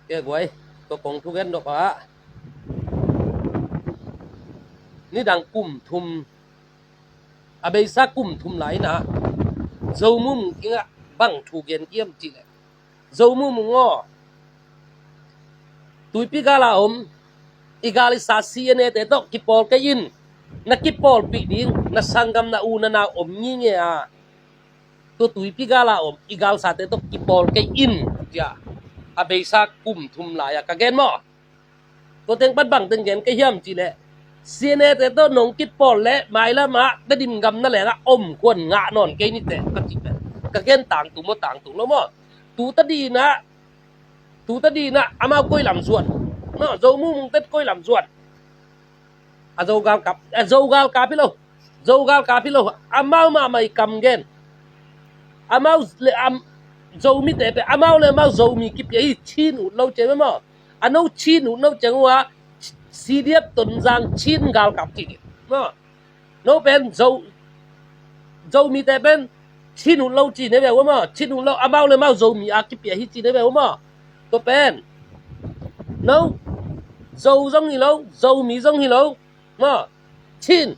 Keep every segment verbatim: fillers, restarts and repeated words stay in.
Ke guai, tua kong thugen dok ah, nidang kum thum, a beisa kum thum lai inah Zo Mung Mung kiangah bang thugen hiam cih leh, Zo Mung Mung aw, tuipi gal a om i gal i sa C N A te tawh kipawl kei in. Na kipawlpih ding na sanggam, na u na nau om ngingei a, tua tuipi gal a om i galsate tawh kipawl kei in, tiah a beisa kum thum lai-ah ka gen maw. Tua teng pan bang teng gen kei hiam cih leh, C N A te tawh nong kipawl leh mailam ah Tedim gam na lengah om khuan ngah nawn kei ni teh, ka cih pen ka gen tangtung maw, tangtung lo maw. Tu tadin ah, tu tadin ah amau koi lam zuan? No, Zo Mung Mung te koi lam zuan? A Zo galkap, a Zo galkap hi lo. Zo galkap hi lo, amau mahmah i kam gen. Amau le am, Zomite pen amau le amau Zomi kipia hi, Chin ut lo ciang maw. A no Chin ut lo ciang uh a, C D F Tonzang Chin galkap ci ding maw. No pen Zo, Zomite pen Chin ut lo ci ne ve uh maw. Chin ut lo, amau le amau Zomi a kipia hi ci ne ve uh maw. Tua pen no Zo zong hi lo, Zomi zong hi lo maw. Chin,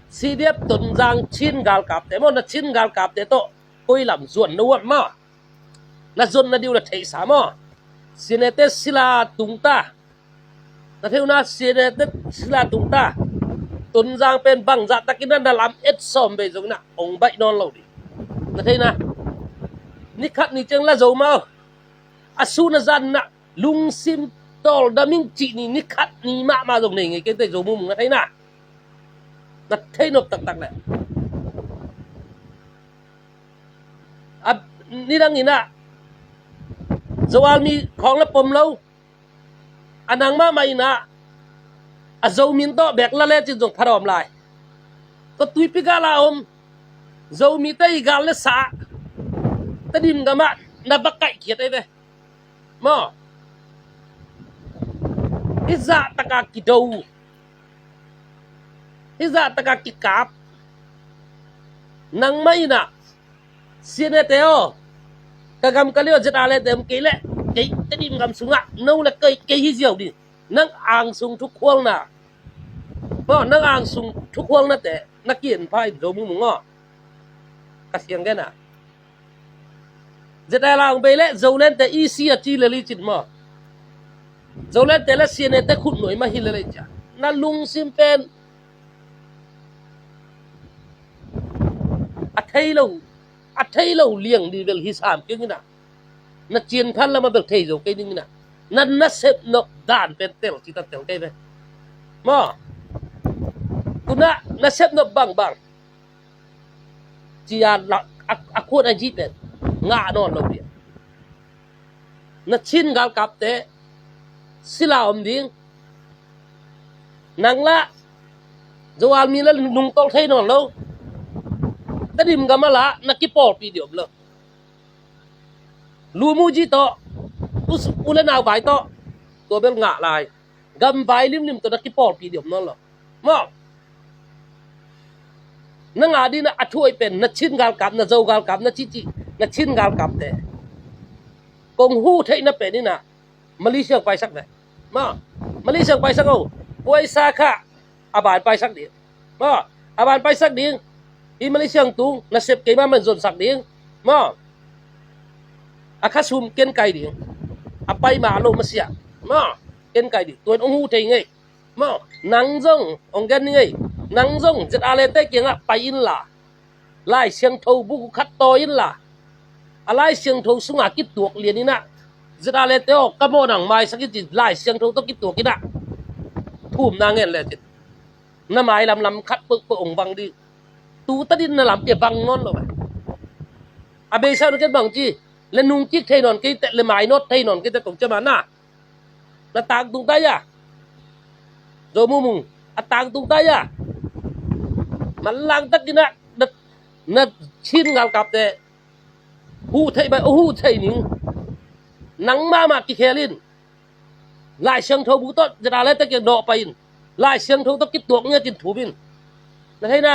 C D F Tonzang Chin galkapte maw, na Chin galkapte tawh koi lam zuan na uap maw? Na zuan na diu na theihsa maw? C N A te sila tungta, na theihna C N A te sila tungta. Tonzang pen bangzah takin na lam et sawm vei zongin ah hong baih nawn lo ding. Na theihna, ni khat ni ciang la zo maw? A sun a zan na lungsim tawldam ing cih ni, ni khat ni mahmah zong nei ngei kei teh Zo Mung Mung, na theihna. Na thei nop taktak leh a, nidang inah Zomi khawng le pom lo. A nang mahmah inah a Zomi tawh bek la le cin zong pha dawm lai. Tua tuipi gal a om Zomite i gal le sa Tedim gamah na va kaihkhiat ei ve maw. Hih zah taka kido, hih zah taka kikap. Nangmah inah C N A te aw, ka gam ka liau Z R A te om kei leh, kei Tedim gam sungah no le kei, kei hi ziau ding. Nang angsung thukhualna maw, nang angsung thukhualnate na kienpha in Zo Mung Mung aw. Ka siang gen a, Z R A hong bei leh Zoland te E C a ci le li cin maw. Zoland te le C N A te khut nuai mah hi le lei cia. Na lungsim pen a thei lo, a thei lo liang di bel hi sam kiang inah. Na cian phan lamah bel thei zo kei ding inah. Na, na sep nop dan pen tel ci ta tel kei ve maw. Tunah na sep nop bangbang cia la, a, a khuan a ji pen ngah nawn lo ding. Na Chin galkapte sila om ding. Nang lah Zomi la nungtolh thei nawn lo. Tedim gam ah lah na kipawlpih ding om lo. Lumuji tawh, u, u le nau vai tawh, tua bel ngah lai. Gam vai limlim tawh na kipawlpih ding om nawn lo maw. Nang a dingin a thuai pen na Chin galkap, na Zo galkap, na cihcih, na Chin galkapte kong huh theihna pen inah Malaysia paisak ve maw. Malaysia paisak o. Puaisa kha a ban paisak ding maw. A ban paisak ding. Hih Malaysia tung nasep keimah man zonsak ding maw. A khasum ken kai ding. A pai mah a lo masiah maw. Ken kai ding. Tuan hong huh thei ngei maw. Nang zong hong gen ni ngei. Nang zong Z R A te kiangah pai inla, Lai Siangtho buk uh khat tawi inla, a Lai Siangtho sungah kituak lian inah, Z R A te aw, ka mawh nang maisak in ci, Lai Siangtho tawh kituak inah thumna ngen lecin na mailam lam khat peuhpeuh hong vang ding. Tu tadin na lam kia vang nawn lo ve. A beisa na ken bang ci, le nungkik thei nawn kei teh, le mainawt thei nawn kei teh kong ciam a na. Na tangtung ta ia. Zo Mung Mung, a tangtung ta ia. Manlang takin ah na, na Chin galkapte huh theih bai, uh huh theih ning. Nang mahmah kikhel in. Lai Siangtho bu tawh Z R A te kiang dawh pai in. Lai Siangtho tawh kituak ngiat in thum in. Na theihna,